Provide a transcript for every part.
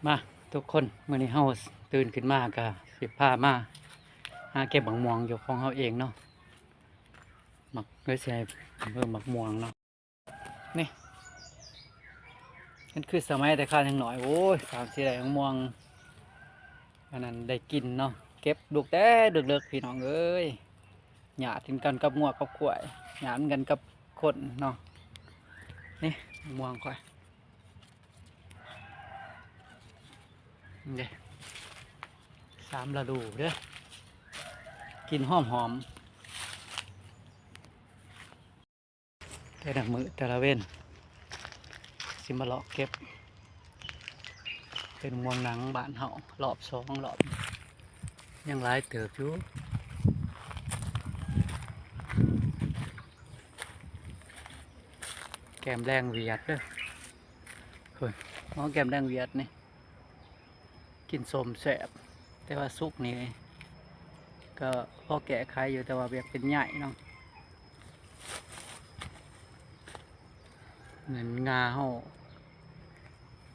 ມາທຸກຄົນ ມື້ນີ້ເຮົາຕື່ນຂຶ້ນມາກະຊິພາມາຫາເກັບໝາກມ່ວງຢູ່ຂອງເຮົາເອງເນາະ. ໝາກ ເອີຍ ຊິໃຫ້ເບິ່ງໝາກມ່ວງເນາະ. ນີ້ ມັນຄືສະໄໝແຕ່ຂ້າຍັງນ້ອຍ ໂອ້ຍ ສາມຊິໄດ້ໝາກມ່ວງ ອັນນັ້ນໄດ້ກິນເນາະ. ເກັບລູກແຕ່ເລິກໆ ພີ່ນ້ອງເອີຍ ຍາດກັນກັບງົວກັບຄວາຍ ຍາດກັນກັບຄົນເນາະ. ນີ້ໝາກມ່ວງຂ້ອຍ ນີ້ເດ້ ສາມລະດູເດີ້ ກິ່ນຫອມໆ. ແຕ່ລະມື້ແຕ່ລະເວັນ ຊິມາເລາະເກັບ ເປັນມ່ວງໜັງບ້ານເຮົາ ລອບສອງລອບ ຍັງຫຼາຍເຕີບຢູ່. ແກ້ມແດງຫວຽດເດີ້ ພຸ້ນ ໝໍແກ້ມແດງຫວຽດນີ້ ກິນສົ້ມແຊບ ແຕ່ວ່າສຸກນີ້ກະພໍແກ້ໄຂຢູ່ ແຕ່ວ່າແບບເປັນໃຍເນາະ. ເງິນງາເຮົາ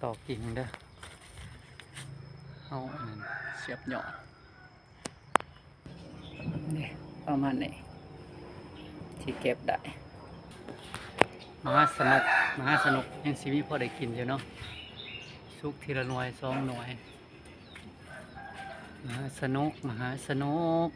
ຕອກກິ່ງເດີ້ ເຮົາອັນນັ້ນສຽບຍອດ. ນີ້ປະມານນີ້ ທີ່ເກັບໄດ້ ມະຫາສະໜຸກ ມະຫາສະໜຸກ ຍັງຊິມີພໍໄດ້ກິນຢູ່ເນາະ ສຸກທີລະໜ່ວຍສອງໜ່ວຍ. ມະຫາສະໜຸກ ມະຫາສະໜຸກ